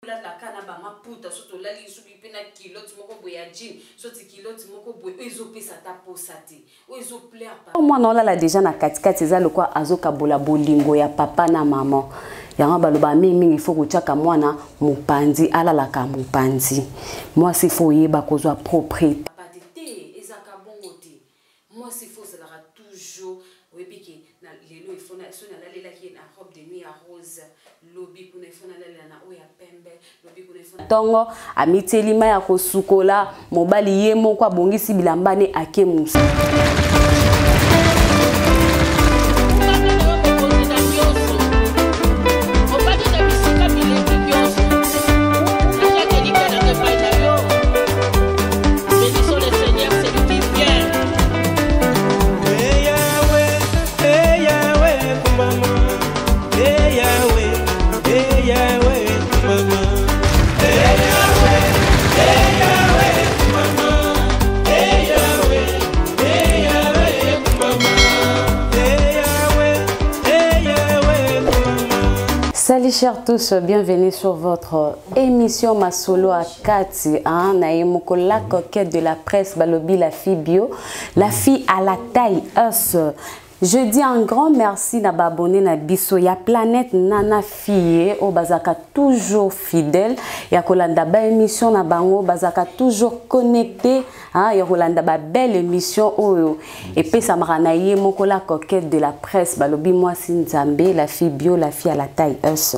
Olalaka na ba maputa soki olali soki mpe na culotte moko boye ya jean soki culotte moko boye oyo ezopesa ata posa te oyo ezoplaire pa mwana olala deja na katikati eza lokwa azokabola bolingo ya papa na mama yango baloba mingimingi fo kotiaka mwana mopanzi alalaka mopanzi mwasi fo oyeba kozwa propriété papa te te ezalaka bongo te mwasi fo ozalaka toujours oyebi ke na lelo ifo so nalalelaki ye na robe de nuit ya rose lobi kuna ifo nalalela na oyo ya pembe lobi kuna ifo ntongo amitieli mai ya kosukola mobali ye moko abongisi bilamba ne ake musa Salut chers tous, bienvenue sur votre émission Masolo à Kati, hein, na la coquette de la presse balobi la fille bio, la fille à la taille us. Je dis un grand merci na ba abonné na biso ya planète Nana Fille o bazaka toujours fidèle ya kolanda ba émission na bango bazaka toujours connecté hein, ya kolanda ba belle émission oyo epesamaka na ye moko la coquette de la presse balobi mwasi nzambe la fille bio la fille à la taille us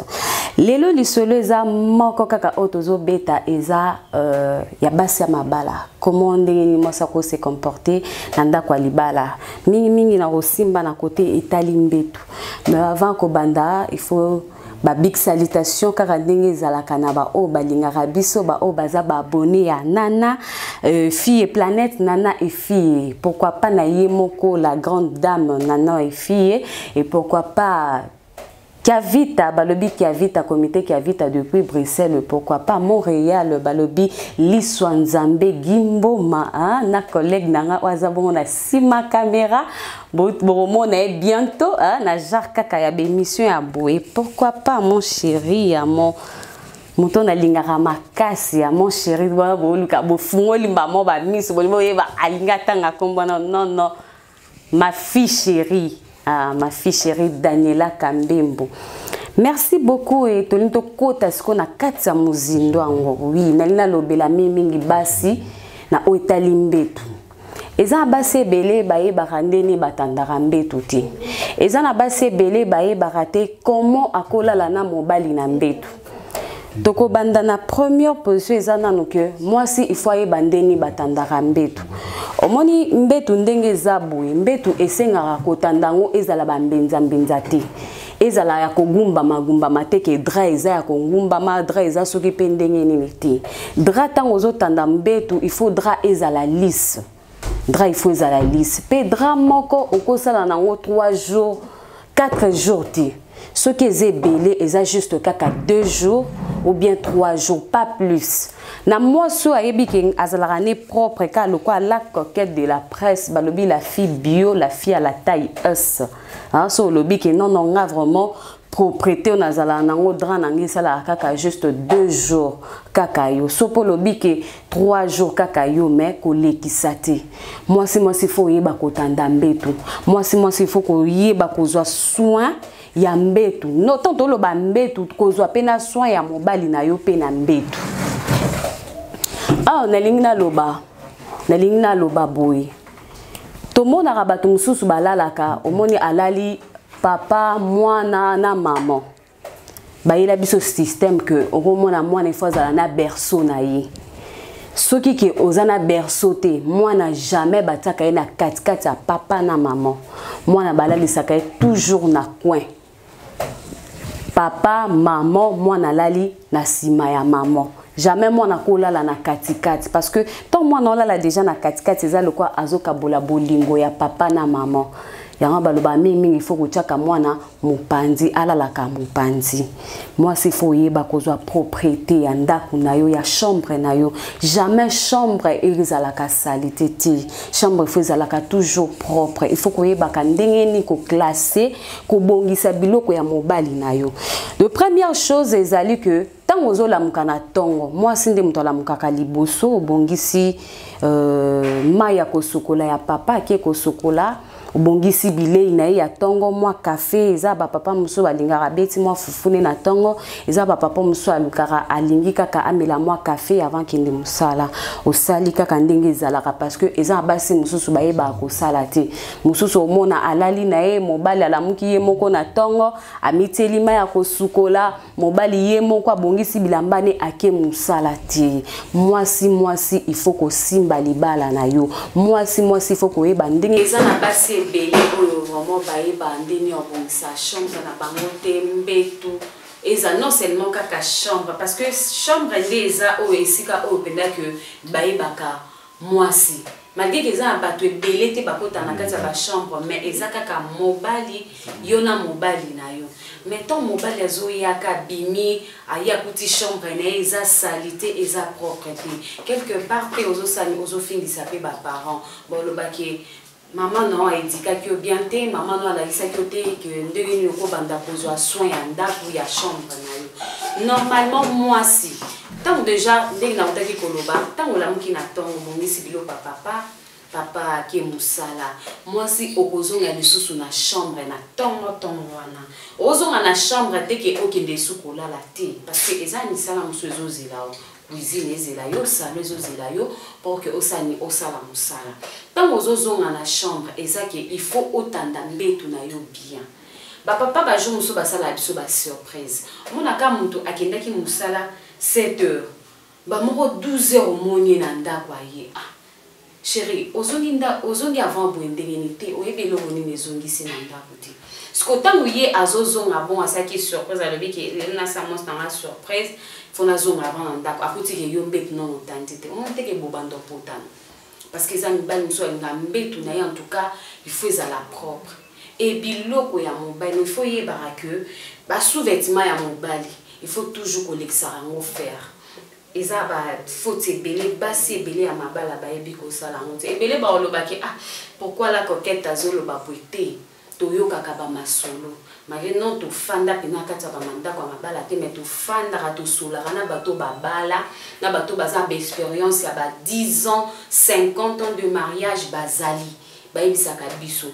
lelo lisolo eza moko kaka oyo tozobeta eza euh, ya basi ya mabala comment ndenge nini mwasi ako se comporter na ndako ya libala mingimingi na kosimba na kote etali mbetu mais avant kobanda il faut ba big salutation kaka ndenge ezalaka na baoyo balingaka biso baoyo baza baabonne ya nana euh, fille planète nana et fille pourquoi pas na ye moko la grande dame nana et fille et pourquoi pas Kiavita, balobi Kiavita, comité Kiavita depuis Bruxelles, pourquoi pas Montréal, balobi Liswa Nzambe, Gimboma, hein, na collègue nanga oaza bongo na sima caméra, bomona ye bientôt, hein, na genre kaka ya émission ya boye, pourquoi pas mon chéri, ya mon moto nalingaka makasi ya mon chéri, wana boluka bofungoli mbamo ba miso, bolingi boyeba alinga tanga kombo non non ma fille chérie ah, ma fille chérie Daniela Kambembo merci beaucoup et tolingi tokota sikoyo na kati ya mozindo yango oui nalingi nalobela mingi basi na oyo etali mbetu eza na basi ebele bayebaka ndenge batandaka mbetu te eza na basi ebele bayebaka te comment akolala na mobali na mbetu tokobanda na première position eza nanu ke mwasi il faut ayeba ndeni batandaka mbetu omoni mbetu ndenge eza boye mbetu esengaka kotanda yango ezala bambenza-mbenza te ezala ya kogumbama gumbama te ke dra eza ya kongumbama dra eza soki mpe ndenge nini te dra ntango ozotanda mbetu il faut dra ezala lisse dra il faut ezala lisse mpe dra moko okosala nango 3 jours 4 jours te soki eza ebele eza juste kaka 2 jours ou bien 3 jours pas plus na mwasi oyo ayebi ke azalaka ne propre kaka lokola la coquette de la presse balobi la fille bio la fille à la taille us hein, so olobi ke non non nga vraiment propriété oyo nazalaka nango drap na ngai esalaka kaka juste 2 jours kaka yo so mpo olobi ke 3 jours kaka yo me kolekisa te mwasi mwasi fo oyeba kotanda mbetu mwasi mwasi fo koyeba kozwa soin ya mbetu no ntango toloba mbetu kozwa mpe na soin ya mobali na yo mpe na mbetu awa nalingi naloba nalingi naloba boye tomonaka bato mosusu balalaka omoni alali papa mwana na mama bayela biso système que okomona mwana ifo azala na berceau na ye soki ke oza na berceau te mwana jamais batiaka ye na katikati ya papa na mama mwana balalisaka ye toujours na coin papa mama mwana alali na nsima ya mama jamais mwana akolala na katikati parce que ntango mwana olala deja na katikati eza lokola azokabola bolingo ya papa na mama yango baloba mingimingi fo kotiaka mwana mopanzi alalaka mopanzi mwasi fo oyeba kozwa propriété ya ndako na yo ya chambre na yo jamais chambre ezalaka salite te chambre fo ezalaka toujours propre il faut koyebaka ndenge nini koklasse kobongisa biloko ya mobali na yo de première chose ezali que ntango Ntango ozolamuka na ntongo, mwasi nde moto alamukaka liboso, obongisi mai ya kosukola ya papa, ake kosukola, obongisi bilei na ye ya ntongo, mwa kafe. Eza bapapa mosusu balingaka beti mwa fufune na ntongo, eza bapapa mosusu alukaka, alingi kaka amela mwa kafe avant kende mosala. Osali kaka ndenge ezalaka, parce que eza na basi mosusu bayebaka kosala te. Mosusu omona alali na ye, mobali alamuki ye moko na ntongo, amitieli mai ya kosukola, mobali ye moko abongisi bilamba ne, ake mosala te. Mwasi, mwasi, il faut kosimba libala na yo. Mwasi, mwasi, il faut koyeba ndenge. Eza na basi ebele oyo vraiment bayeba ndenge ya kobongisa chambre na bango te, mbetu eza non seulement kaka chambre, parce que chambre nde eza oyo esika oyo mpenza ke bayebaka mwasi, malgré ke eza na bato ebele te bakota na kati ya bachambre, mais eza kaka mobali, yo na mobali na yo. Mais ntango mobali azoyaka, abimi, aye akuti chambre na ye eza sali te, eza propre te, quelque part mpe ozosali, ozofingisa mpe baparent. Balobaki mama no aéduquaki yo bien te, mama no alakisaki yo te ke ndenge nini okobanda kozwa soin ya ndako, ya chambre na yo. Normalement mwasi, ntango déjà, ndenge nautaki koloba, ntango olamuki na ntongo, obongisi biloko ya papa, papa ake mosala, mwasi okozonga lisusu na chambre na ntongo ntongo wana. Ozonga na chambre te ke okende esu kolala te, parce que eza misala mosusu ezozela yo, cuisine ezela yo, salon ezozela yo, pour ke osani osala mosala. Ntango ozozonga na chambre, eza ke il faut otanda mbetu na yo bien. Bapapa, bajour mosusu basalaka biso basurprise. Omonaka moto akendaki mosala 7 heures, bamoko 12 heures, omoni ye na ndako, aye: "Ah chéri, ozongi nda, ozongi avant boye ndenge nini?" Te, oyebi eloko nini ezongisi na ndako te. Siko ntango ye azozonga, bon, asalaki surprise, alobi ke lelo nasala mwasi nanga surprise, fo nazonga avant na ndako, akuti ke yo mbetu nano otandi te. Omoni teke bobanda opotana, parce que eza mibali mosusu alinga mbetu na ye, en tout cas il faut ezala propre. E biloko ya mobali, il faut yebaka ke basous-vêtement ya mobali, il faut toujours kolekisaka yango fer. Eza bafaute ebele, basi ebele ya mabala bayebi kosala yango te. Ebele baolobaki: "Ah, pourquoi la coquette azoloba boye?" Te, toyokaka bamasolo, malgré non tofanda mpena kati ya bamandako ya mabala te, mais tofandaka, tosolaka na bato babala, na bato baza baexpérience ya ba 10 ans, 50 ans de mariage. Bazali bayebisaka biso,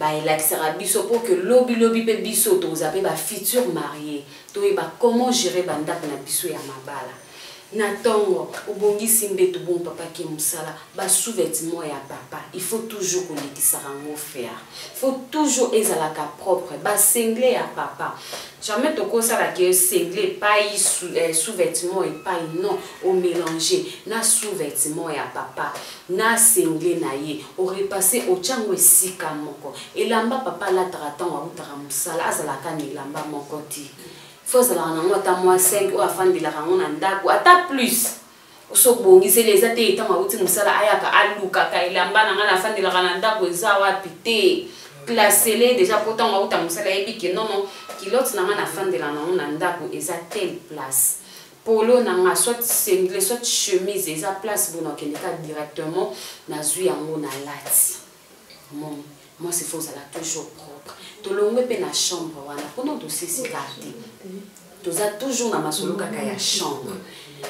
baelakisaka biso mpo ke lobilobi mpe biso tokozala mpe bafutur marié, toyeba comment gérer bandako na biso ya mabala. Na ntongo obongisi mbeto, bon, papa ke mosala, basous-vêtement ya papa, il faut toujours kolekisaka yango fer, faut toujours ezalaka propre. Basinglet ya papa, jamais tokosala ke singlet epai, sous-vêtement epai, non. Omélange na sous-vêtement ya papa na singlet na ye, orepasse, otyango esika moko. Elamba papa alataka ntango autaka mosala, azalaka na elamba moko te, fo azalaka nango ata mwa 5 oyo afandelaka yango na ndako, ata plus. So obongiseli, eza te ntango auti mosala ayaka alukaka elamba na ngai nafandelaka na ndako eza wapi te. Placele déjà, po ntango auta mosala ayebi ke nono, culotte na ngai nafandela nango na ndako eza telle place, polo na nga, soit singlet, soit chemise, eza place bona, okende ka directement, nazwi yango, na lati. Moni, mwasi fo ozala toujours propre. Tolongwe mpe na chambre wana mpona tosisika te, toza toujours na masolo kaka ya chambre.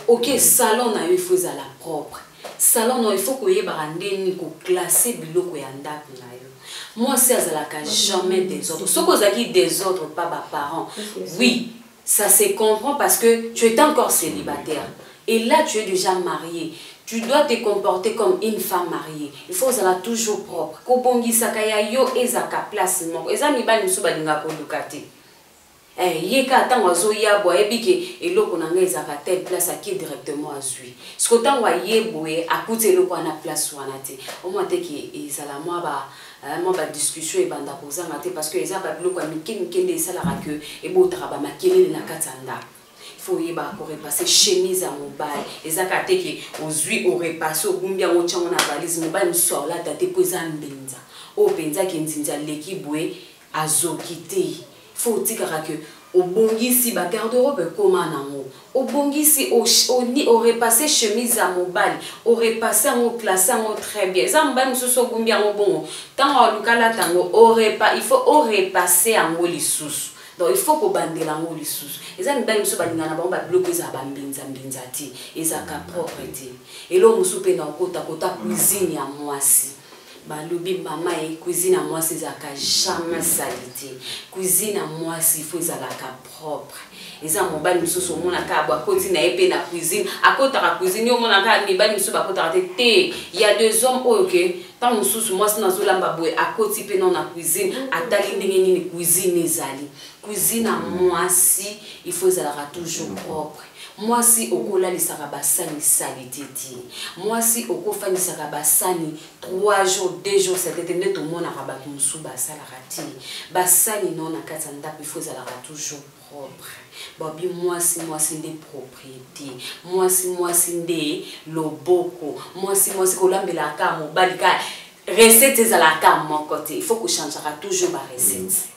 Ok, salon na yo, il faut ezala propre. Salon na yo, il faut koyebaka ndeni koclasser biloko ya ndako na yo. Mwasi azalaka jamais désordre. Soki ozalaki désordre pa baparent, oui, ça se comprend, parce que tu es encore célibataire et là tu es déjà marié, tu dois te comporter comme une femme mariée. Il faut ozala toujours propre, kobongisaka ya yo ezalaka place moko. Eza mibali mosusu balingaka koluka te. Ye ka ntango azoya boye, ayebi ke eloko na ngai ezalaka telle place, ake directement azwi. Siko ntango aye boye, akuti eloko wana place wana te, omwa te ke ezala mwa badiscussion ebanda kozanga te, parce que eza babiloko ya mike mike nde esalaka ke ebotaka bamakelele na kati ya ndako. Faut oyebaka korepasser chemise ya mobali. Eza kaka te ke ozwi, orepasse, ogumbi yango, otyango na valise. Mobali mosusu aolata te mpo eza mbenza oyo mpenza ke nzinzi aleki boye, azoki te. Faut otikaka ke obongisi bagarde-robe, ekóma nango, obongisi, orepasse chemise ya mobali, orepasse yango, classe yango très bien. Eza mobali mosusu ogumbi yango bongo, ntango aluka alata yango, il faut orepasse yango lisusu. Donc il faut kobandela yango lisusu. Eza mibali mosusu balingaka na bango babiloko ezala bambinzambinza te, ezalaka propre te. Eloko mosusu mpe na okota kota cuisine ya mwasi, balobi mama ye, cuisine ya mwasi ezalaka jamais saleté. Cuisine ya mwasi faut ezalaka propre. Eza mobali mosusu omonaka bo akoti na ye mpe na cuisine, akotaka cuisine, yo omonaka mibali mosusu bakotaka te. Te, ya deux hommes oyo ke ntango mosusu mwasi na azolamba boye, akoti mpe nano na cuisine, atali ndenge nini cuisine ezali. Cuisine ya mwasi il faut ezalaka toujours propre. Mwasi okolalisaka basani saleté te. Mwasi okofandisaka basani 3 jours, 2 jours saleté te, nde tomonaka bato mosusu basalaka te. Basani no na kati ya ndako il faut ezalaka toujours propre. Babi mwasi, mwasi nde propriété, mwasi, mwasi nde loboko, mwasi, mwasi kolambelaka mobali ka recette ezalaka moko te. Il faut kochangeaka toujours barecette.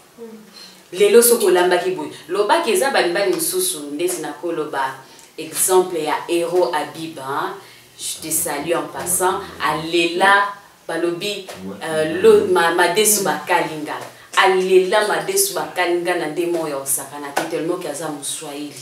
Lelo soki olambaki boye, lobaki eza bamibali mosusu ndeti nakoloba exemple ya Héros Abib, hein? Je te salue en passant. Alela balobi madesu bakalinga, alela madesu bakalinga na nde moko ya osakana te, tellement ke aza moswahili.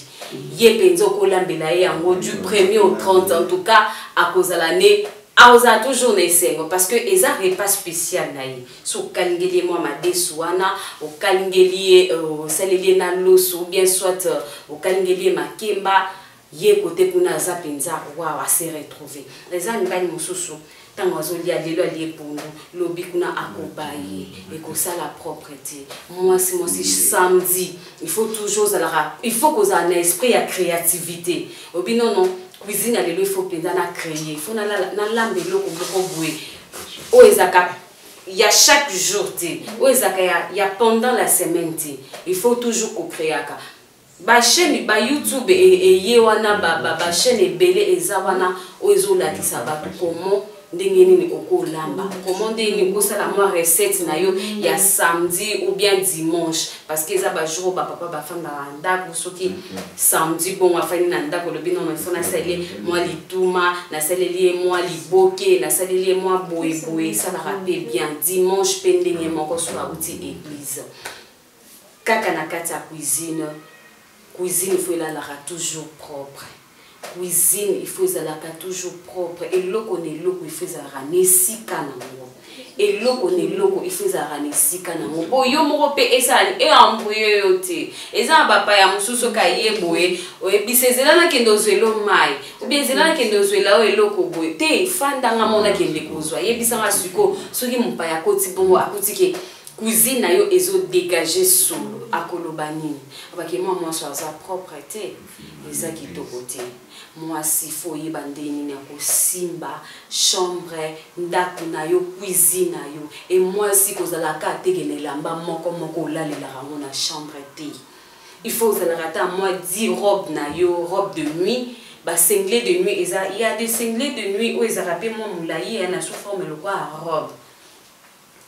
Ye mpenza okolambela ye yango du premier au 30, en tout cas akozala ne akozala toujours na esengo, parce que eza repas spécial na ye. So okalingeli ye mwa madesu wana, okalingeli ye, osaleli ye na loso, ou bien soit okalingeli ye makemba, ye kote kuna aza mpenza wow, ase retrouve. Eza mibali mosusu ntango azolia, lelo alie pondu, lobi kuna akoba ye, ekosala propre te. Mwasi, mwasi samedi il faut toujours ozalaka, il faut kozala na esprit ya créativité. Obi non, non, cuisine ya lelo il faut mpenza na créer, il faut nalamba eloko moko boye oyo ezalaka ya chaque jour te, oyo ezalaka ya pendant la semaine te. Il faut toujours kocréaka. Bachaîne baYouTube eye wana, bachaîne ebele eza wana oyo ezolakisa bato comment, ndenge nini okolamba, comment, ndenge nini okosala mwa recette na yo ya samedi ou bien dimanche, parce que eza bajour oyo bapapa bafandaka na ndako. Soki samedi bongo afandi na ndako, olobi nono, ifo nasaleli mwa lituma, nasaleli ye mwa liboke, nasaleli ye mwa boyeboye, esalaka mpe bien. Dimanche mpe ndenge moko, soki auti église, kaka na kati ya cuisine. Cuisine il faut elalaka toujours propre. Cuisine il faut ezalaka toujours propre. Eloko na eloko il faut ezalaka na esika nango. Eloko na eloko il faut ezalaka na esika nango, po yo moko mpe esala eembrouille yo te. Eza na bapaya mosusu oka ye boye, oyebisa ezela nakende ozwela mai, ou bien ezela nakende ozwela oyo eloko boye te, fandanga mo nakende kozwa. Yebisanga sikoyo, soki mopaya akoti bongo, akuti ke cuisine na yo ezodégage solo, akoloba nini? Abaki mwa mwasi aza propre te, eza kitoko te. Mwasi faut oyeba ndenge nini ya kosimba chambre, ndako na yo, cuisine na yo. E mwasi kozalaka atekela elamba moko moko olalelaka yango na chambre te. Il faut ozalaka ata mwa 10 robe na yo, robe de nuit, basinglet de nuit. Eza ya des singlet de nuit oyo ezalaka mpe mwa molai ya na sous forme lokwa ya robe.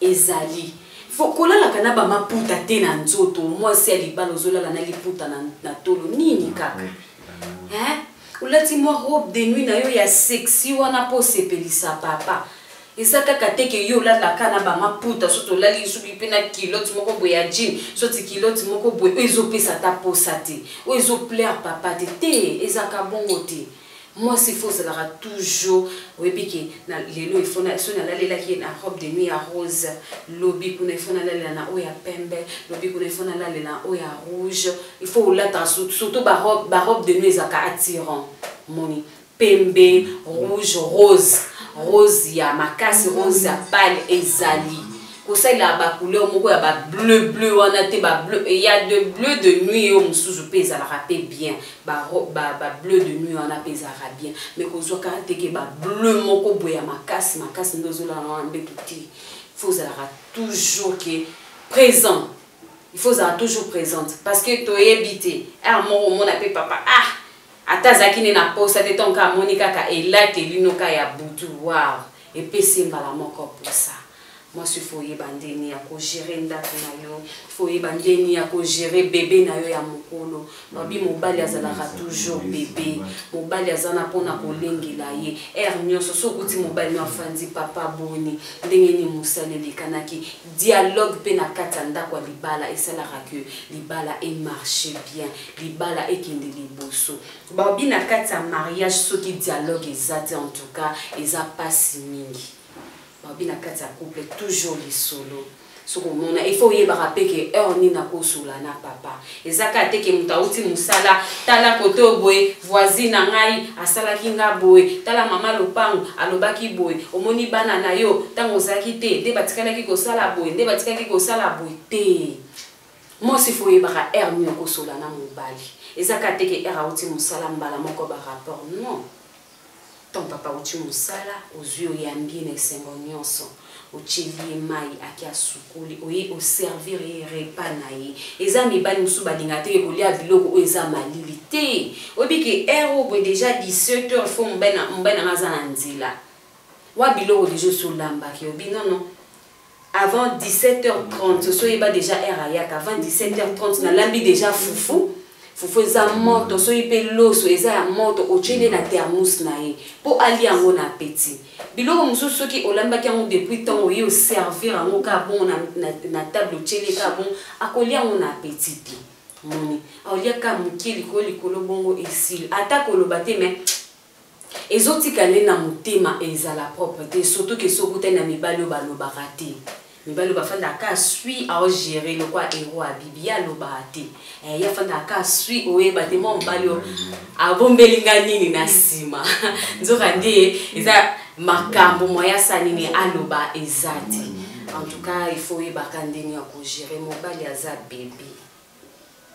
Ezali fo kolalaka na bamaputa te na nzoto. Mwasi ya libala ozolala na liputa na tolo nini kaka, hein? Olati mwa robe de nuit na yo ya sexy wana mpo osepelisa papa. Eza kaka te ke yo olalaka na bamaputa, soki olali soki mpe na culotte moko boye ya jean, soti culotte moko boye oyo ezopesa ata posa te, oyo ezoplaire papa te. Te, ezalaka bongo te. Mwasi faut ozalaka toujours oyebi ke na lelo ifo so nalalelaki na robe de nuit ya rose, lobi kuna ifo nalalela na oyo ya pembe, lobi kuna ifo nalalela na oyo ya rouge. Il faut olataka surtout barobe de nuit ezalaka attirant. Moni pembe, rouge, rose, rose ya makasi, rose ya pâle. Ezali kosalela bacouleur moko ya bableu bleu wana te, bableu ya de bleu de nuit oyo mosusu mpe ezalaka mpe bien. Bableu de nuit wana mpe ezalaka bien, mais kozwaka teke bableu moko boye ya makasi makasi nde ozolala wana mbeto te. Faut ozalaka toujours ke présent, il faut ozala toujours présente, parce que toyebi te heure moko omona mpe papa, ah, ata azalaki nde na posa te, ntongo amoni kaka elateli noka ya butu, wow, epesi mbala moko posa. Mwasi, faut oyeba ndeni ya kogérer ndako na yo, faut oyeba ndeni ya kogérer bébé na yo ya mokolo. Babi, mobali azalaka toujours bébé. Mobali aza na mpona kolengela ye heure nyonso. So okuti mobali no afandi, papa boni, ndenge nini mosala elekanaki? Dialogue mpe na kati ya ndako ya libala esalaka ke libala emarche bien, libala ekende liboso. Babi, na kati ya mariage, soki dialogue eza te, en tout cas eza mpasi mingi. Babi, na kati ya couple, toujours lisolo. Soki omona, il faut oyebaka mpe ke heure nini akosola na papa. Eza kaka te ke moto auti mosala, tala kote oyo boye, voisine na ngai asalaki nga boye, tala mama lopango alobaki boye, omoni bana na yo ntango ozalaki te nde batikalaki kosala boye, nde batikalaki kosala boye te. Mwasi, faut oyebaka heure nini okosola na mobali. Eza kaka te ke heure auti mosala, mbala moko barapport, non. Ntango papa auti mosala, ozwi, oyambi ye na esengo nyonso, otieli ye mai, ake asukoli, oye oservir ye repas na ye. Eza mibali mosusu balingaka teke kolia biloko oyo eza malili te. Oyebi ke heure oyo boye, déjà 17 heures, faut mobali nanga aza na nzela wa biloko déjà osi olambaki. Obi nono avant 17h30, so oyeba déjà heure ayaka, avant 17h30 nalambi déjà fufu. Fufu eza moto, soki mpe loso eza ya moto, otie na thermos na ye mpo alia yango na appétit. Biloko mosusu, soki olambaki yango depuis ntongo, oye oservir yango kaka bongo na table, otieli kaka bongo, akolia yango na appétit te. Moni, aolia kaka mokie likolo likolo bongo, esili. Ata koloba te, mais ezotikala na motema, ezala propre te. Surtout ke soki okutani na mibali oyo balobaka te, mibali oyo bafandaka sui, aogérer lokwa héros abibi, ye alobaka te, ye afandaka sui, oyeba te mwa mobali oyo abombeli nga nini na nsima. Nzoka nde eza makambo moya asa nini aloba eza te. En tout cas, il faut oyebaka ndenge ya kogérer mobali. Aza bébé,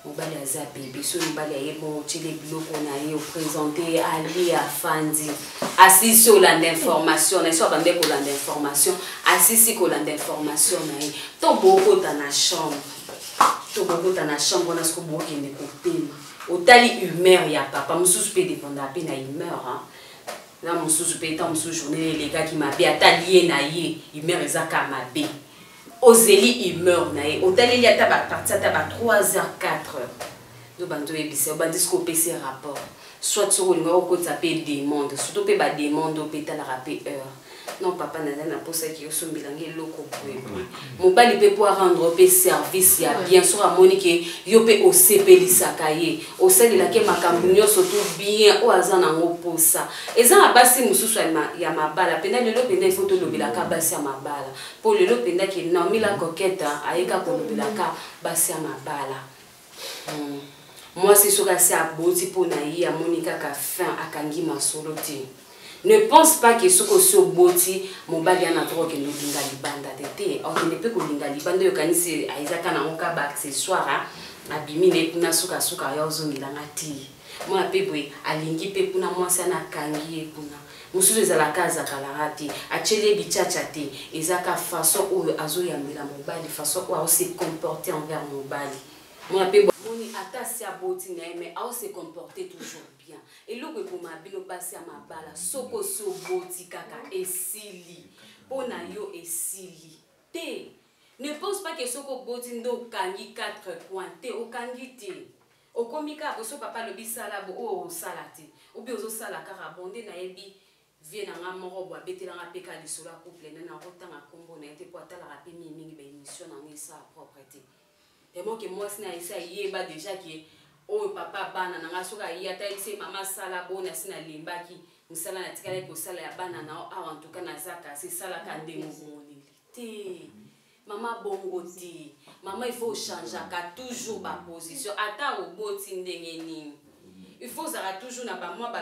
mobali aza bébé. Soki mobali aye bon, otiele biloko na ye, oprésente, ali afandi, asisi olanda information na ye. So abande kolanda information, asisi kolanda information na ye, to bokota na chambre, to bokota na chambre wana, soki bokende kopema, otali humeur ya papa. Mosusu mpe dépenda mpe na humeur na mosusu mpe. Ntango mosusu journée elekaki mabe, atali ye na ye humeur eza ka mabe, ozeli humeur na ye, otaleli ata baparti ata ba 3 heures, 4 heures, ndo bandi oyebisa, obandi soki opesi rapport, soit soki olinga okotisa mpe demande, surtout mpe bademande oyo mpe etalaka mpe heure. Non, papa, naza naposaki osombelanga eloko boye boye. Mobali mpe po arendre mpe service ya bien, soki amoni ke yo mpe osepelisaka ye, osalelaki makambo nyonso to bien oyo aza nango mposa. Eza na basi mosusu ya mabala mpenza. Lelo mpenza ifo tolobelaka basi ya mabala, mpo lelo mpenza ke Naomi la Coquette ayeka kolobelaka basi ya mabala. Mwasi soki asi aboti, mpo na ye amoni kaka fin, akangi masolo te. Ne pense pas ke soki osi oboti, mobali ya na droit okende olinga libanda te. Te, okende mpe kolinga libanda oyo okanisi ezaka nango ka baaccessoire, abimi na ye kuna, sukasuka ya ozongelanga te. Mwana mpe boye alingi mpe kuna, mwasi ana akangi ye kuna. Mosusu ezalaka azakalaka te, atieli ye bichacha te. Ezaka façon oyo azoyambela mobali, façon oyo aose comporter envers mobali. Mwana mpe moni, ata si aboti na ye, mais aose comporter toujours bien. Eloko ekoma bino basi ya mabala, soki osi oboti kaka, esili mpo na yo, esili te. Ne pense pas ke soki oboti nde okangi 4 coin te, okangi te, okomi kaka boso. Papa alobi sala bo, oyo osala te, obi ozosala kaka bon. Nde nayebi vie na nga moko bo abetelanga mpe ka lisolo ya couple nde nakotanga nkombo na ye te, mpo atalaka mpe mingimingi baémission na ngo, esala propre te. Tellement ke mwasi na ye esi ayeba déjà ke oyo papa bana na nga, soki aye, ata yebisi mama asala bo, nasi nalembaki mosala, natikalaki kosala ya bana na yo awa. Ntuka naza kasi esalaka ndenge omoneli te, mama bongo te. Mama, il faut ochangeaka toujours baposition. Ata oboti ndenge nini, il faut ozala toujours na bamwa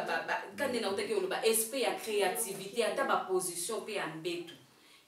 ka nde nautaki oloba, esprit ya créativité. Ata baposition mpe ya mbetu,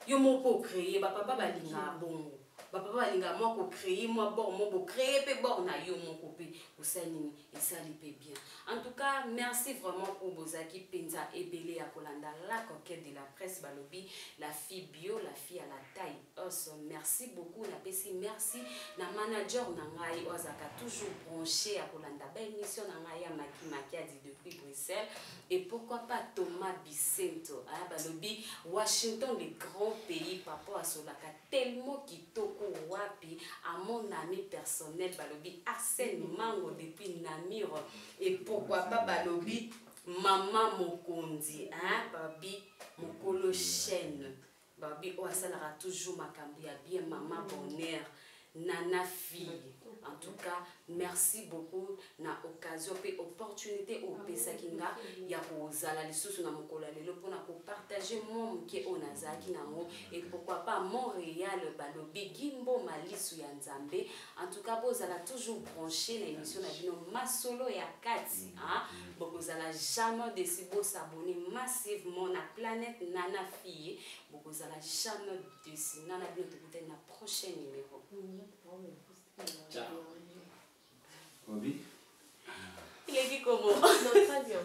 yo moko ocréer. Bapapa balingaka bongo, bapapa balingaka mwa kocréer mwa bord mo, bocréer mpe bord na yo moko mpe osali nini, esali mpe bien. En tout cas, merci vraiment pour bozalaki mpenza ebele ya kolanda la Coquette de la Presse. Balobi la fille bio, la fille à la taille os. Merci beaucoup. Napesi merci na manager na ngai oyo azalaka toujours branché ya kolanda baémission na ngai ya Maki Makiadi depuis Brésil. Bruxelles. Et pourquoi pas Thomas Bicento, hein, balobi Washington, le grand pays, papa asolaka tellement kitoko wapi, à mon ami personnel balobi Arsène Mango depuis Namur. Et pourquoi pas balobi Mama Mokonzi, hein, babi mokolo chaîne, babi oyo asalaka toujours makambo ya bien, Mama Bonheur, Nana Fille. En tout cas, merci beaucoup na occasion pe opportunité opesaki nga ya kozala lisusu na mokolo ya lelo mpona kopartage mwa moke oyo nazalaki nango. Et pourquoi pas Montréal, balobi Gimbo Malisu ya Nzambe. En tout cas, bozala toujours branché na émission na bino Masolo ya Kati, hein. Bokozala jamais déçu, bosabonner massivement na Planète Nana Fille, bokozala jamais déçu. Nana bino, tokutani na prochain numéro. Ciao. Obi? Il est dit comment? Non, très bien.